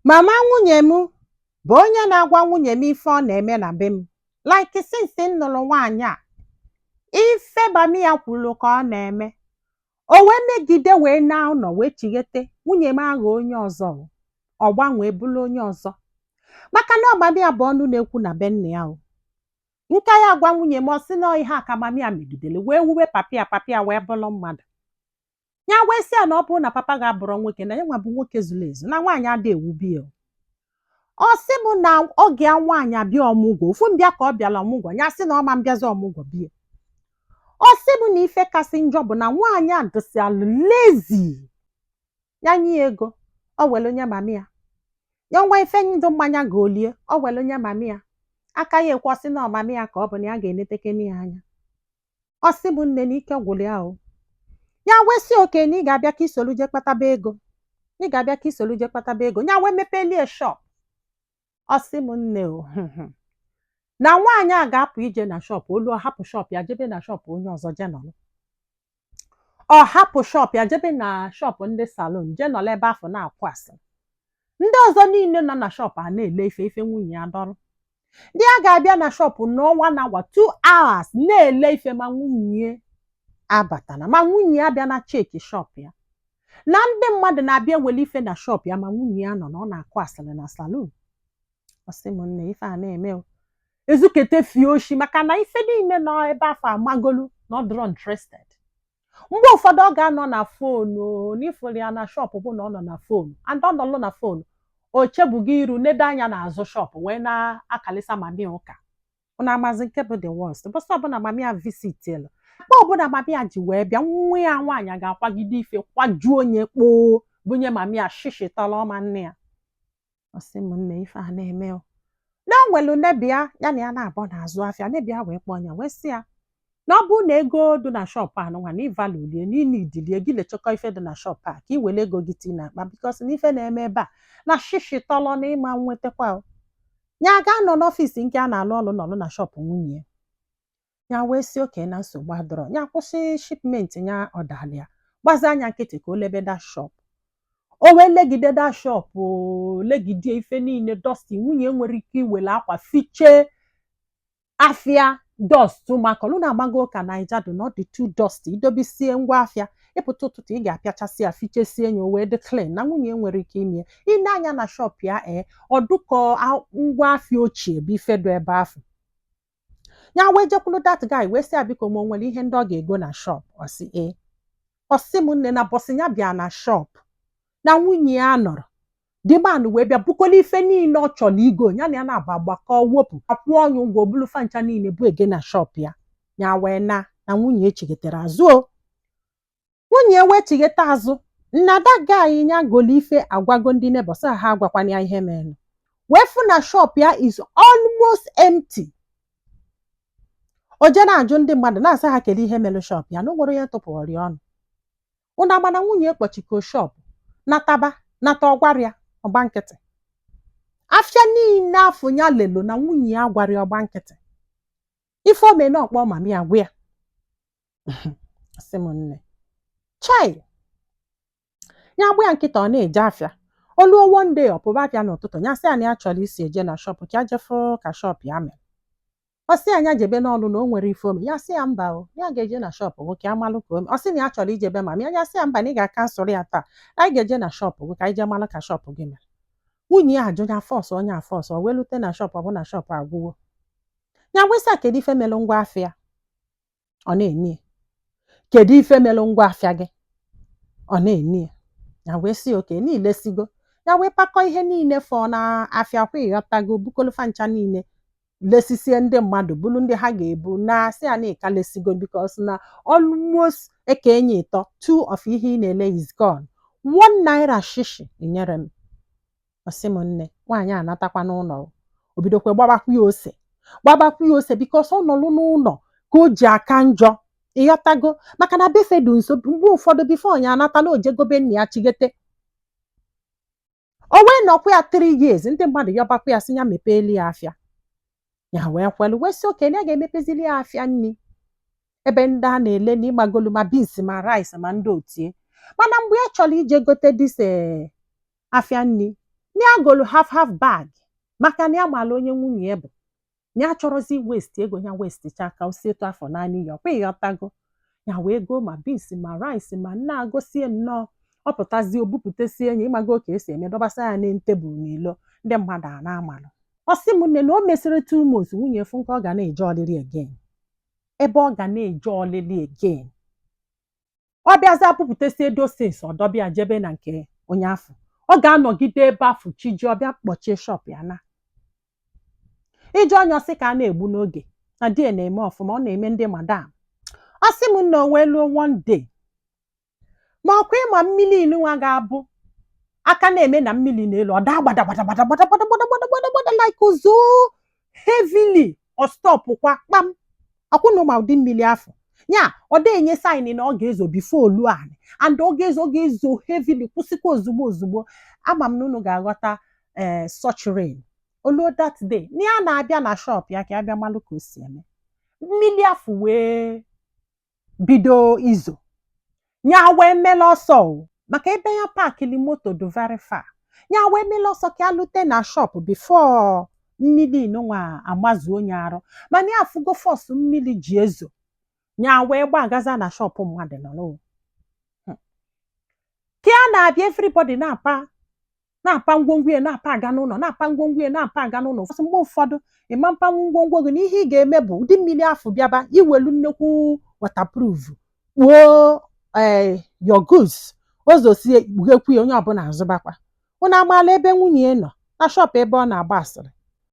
Mama nwunye m bụ onye na-agwa nwunye m ife ọ na-eme na be m. Like, since m nụrụ nwaanyị a, ife mami ya kwuru ka ọ na-eme. O wee megide wee na ụlọ wee chighete nwunye m aghọ onye ọzọ o. Ọ gbanwee bụrụ onye ọzọ, maka na ọ mami ya bụ ọnụ na-ekwu na be nna ya. O nke ya gwa nwunye m, ọ sị na ihe a ka mami ya megidere wee wuwe papi ya, papi ya wee bụrụ mmadụ. Ya wee sị ya na ọ bụrụ na papa ga-abụrụ nwoke, na ya nwa bụ nwoke zuru ezu, na nwaanyị adị ewubi ya. Ọ sị m na oge ya nwaanyị abịa ọmụgwọ, ofu mbịa ka ọ bịara ọmụgwọ, ya sị na ọ ma mbịazi ọmụgwọ bie. Ọ sị m na ife kasị njọ bụ na nwaanyị a dịsịalụ lazy. Ya nye ya ego, ọ were onye mami ya, ya nwa ife ndụ mmanya ga-olie, ọ were onye mami ya aka ya ekwe. Ọsị na ọmami ya ka ọ bụ na ya ga-enetekene ya anya. Ọ sị m, nne, na ike gwụrụ ya o. Ya wee sị oke na ị ga-abịa ka isolu jee kpataba ego, ị ga-abịa ka isolu jee kpataba ego. Ya wee mepelie shop. Ọ sị m, nne, o na nwaanyị a ga-apụ ije na shop olu, ọ hapụ shop ya jebe na shop onye ọzọ jee nọrọ. Ọ hapụ shop ya jebe na shop ndị salon jee nọrọ ebe afọ na-akwụ asịrị. Ndị ọzọ niile nọ na shop a na-ele ife ife nwunye ya dọrọ. Ndị a ga-abịa na shop n'ọnwa na awa 2 hours na-ele ife, ma nwunye abatana, ma nwunye ya bịa na check shop ya. Na ndị mmadụ na-abịa ewele ife na shop ya, ma nwunye ya nọ na ọ na-akụ asịrị na salon. Ọ sị m, nne, ife a na-eme o ezukete fie oshi, maka na ife niile nọ ebe afọ amagolu na ọ dịrọ interested. Mgbe ụfọdụ ọ ga-anọ na phone n'ifụrụ ya na shop bụ na ọ nọ na phone, and ọ nọlụ na phone, o chebugo iru nedo anya n'azụ shop wee na-akalịsa mami ụka. Ụna amazi nke bụ the worst, bọsọ ọbụla mami ya visitielu, mgbe ọbụla mami ya ji wee bịa, nwa ya nwaanyị ga-akwagide ife kwajuo onye kpoo bunye mami ya shishitọrọ ọma nne ya. Ọ sị m, nne, ife a na-eme o na o nwelu nebia ya na ya na-abọ n'azụ afịa. Nebia wee kpọọ ya wee sị ya na ọ bụrụ na ego dị na shop a nụnwa na ịvalulie na ịnidilie gị, lechekọ ife dị na shop a ka ị were ego gị tii n'akpa, because na ife na-eme ebe a na shishi tọlọ na ịma nwetakwa o. Ya ga-anọ n'office nke a na-alụ ọlụ nọlụ na shop nwunye ya. Wee sị oke na nsogbu adọrọ, ya kwụsị shipment ya ọdalịa, ya gbazi anya nkịtị ka o lebe that shop. O wee legide that shop o legide ife niile dusty. Nwunye nwere ike iwere akwa fichee afịa dust makọlụ na-agbago ka Naija dị na ọ dị too dusty. Idobesie ngwa afịa, ịpụta ụtụtụ, ị ga-apịachasị ya, fichesie ya, o wee dị clean. Na nwunye nwere ike ime ine anya na shop ya, ee, ọdụkọ ngwa afịa ochie bụ ife dị ebe ahụ. Ya wee jekwulu that guy wee sị ya biko, ma o nwere ihe ndị ọ ga-ego na shop. Ọ sị ee. Ọ sị m, nne, na bọsị ya bịa na shop na nwunye ya nọrọ, the man wee bịa bukọla ife niile ọ chọrọ igo. Ya na ya na-agba agbakọ wepụ, akwụọ ọnya ụgwọ, bulu fancha niile bụ ege na shop ya. Ya wee na nwunye echigetere azụ o nwunye wee chighete azụ nna that guy ya golo ife agwago ndị neighbour sị ha agwakwana ya ihe mere, wee fụ na shop ya is almost empty. O je na-ajụ ndị mmadụ, na-asa ha kedu ihe mere shop ya, na o nwere onye tụpụrụ ya ọnụ. Ụnụ ama na nwunye kpọchiko shop nataba nata ọgwara ya ọgba nkịtị. Afịa niile afọ ya lelo na nwunye ya gwara ya ọgba nkịtị. Ife ome na ọkpọ mami ya gwa ya. Sị m, nne, chai, ya agba ya nkịta. Ọ na-eje afịa oluo. One day ọ pụba afịa n'ụtụtụ, ya sị ya na ya chọrọ isi eje na shop ka ya jefu ka shop ya mere. Ọ sị anya jebe n'ọlụ na o nwere ife ome. Ya sị ya mba o, ya ga-eje na shop gị ka ya malụ ka ome. Ọ sị na ya chọrọ ijebe mama ya. Ya sị ya mba, na ị ga-acancel ya taa, anyị ga-eje na shop gị ka anyị jee malụ ka shop gị mere. Nwunye ya ajụ ya force onye a force o wee lute na shop, ọ bụ na shop agwụwo. Ya wesịa kedu ife melụ ngwa afịa ọ na-eni, kedu ife melụ ngwa afịa gị ọ na-eni. Ya wee sị oke niile sigo. Ya wee pakọ ihe niile fọ na afịa kwa, ịghọtago, bukolofa ncha niile, lesisie ndị mmadụ, bulu ndị ha ga-ebu na asị ya na ịkalesigo, because na almost eke enye ịtọ two of ihe ị na-ele is gone. ₦1 shishi enyere m. Ọsị m, nne, nwaanyị anatakwa n'ụlọ, o bidokwa gbabakwa ya ose, gbabakwa ya ose, because ọ nọlụ n'ụlọ ka o ji aka njọ, ịghọtago, maka na befe dị nso. Mgbe ụfọdụ before ya anata na ojegobe nna ya chigete. O wee nọkwa ya 3 years, ndị mmadụ yọbakwa ya, sị ya mepeeli ya afịa. Ya wee kwelu, wee sị okenye ya ga-emepezili ya afịa nri ebe ndị a na-ele na ịgbagolu ma beans ma rice ma ndị otie. Mana mgbe ya chọrọ ije gote this afịa nri Na ya golu half half bag, maka na ya maala onye nwunye ya bụ, na ya chọrọzi waste ego ya, waste cha ka o si etu afọ naanị ya. Ọkwa ịghọtago? Ya wee goo ma beans, ma rice, ma nna agosie nnọọ. Ọ pụtazie, o bupụtasie enyi, ịmago ka esi eme, dọbasa ya na tebụl n'ilo, ndị mmadụ a na-amalụ. Ọ sị m, nne, na o mesịrị 2 months, nwunye fụ nke ọ ga na-eje ọlịlị again, ebe ọ ga na-eje ọlịlị again. Ọ bịaza bupụtasie doses, ọ dọbịa jebe na nke onye afọ. Ọ ga-anọgide ebe afọ chiji, ọbịa kpọchie shop ya na ije ọnya. Ọsị ka a na-egbu n'oge na di na-eme ọfụma, ọ na-eme ndị madam. Ọ sị m na o wee luo one day, ma ọkwa ịma mmiri nwa ga-abụ aka na-eme na mmiri n'elu, ọ daa gbada gbada gbada gbada gbada gbada gbada gbada gbada, like ozo heavily, ọ stop kwa kpam. Akwụnụ ma ụdị mmiri afọ ya, ọ dị enye sign na ọ ga-ezo before olu anị, and ọ ga-ezo, ọ ga-ezo heavily, kwụsịkwa ozugbo ozugbo. Ama m na unu ga-aghọta. Ee, such rain oluo that day na ya na-abịa na shop ya ka ya bịa malụ ka o si eme. Mmiri afọ wee bido izo, ya wee mele ọsọ o, maka ebe ya parkili moto do very far. Ya wee mele ọsọ ka ya lute na shop before mmiri nwa amazuo ya arụ, mana ya afụgo force mmiri ji ezo. Ya wee gbagaza na shop mmadụ nọrọ ka ya na-abịa. Everybody na-apa, na-apa ngwongwo ya, na-apa aga n'ụlọ, na-apa ngwongwo ya, na-apa aga n'ụlọ. Mgbe ụfọdụ, ịma mpanwu ngwongwo gị na ihe ị ga-eme bụ ụdị mmiri afụ bịaba, iwelu nnekwu waterproof kpuo ee your goods, ozosie, kpughekwu ya, onye ọbụla azụbakwa. Unu amaala ebe nwunye nọ na shop ebe ọ na-agba asịrị.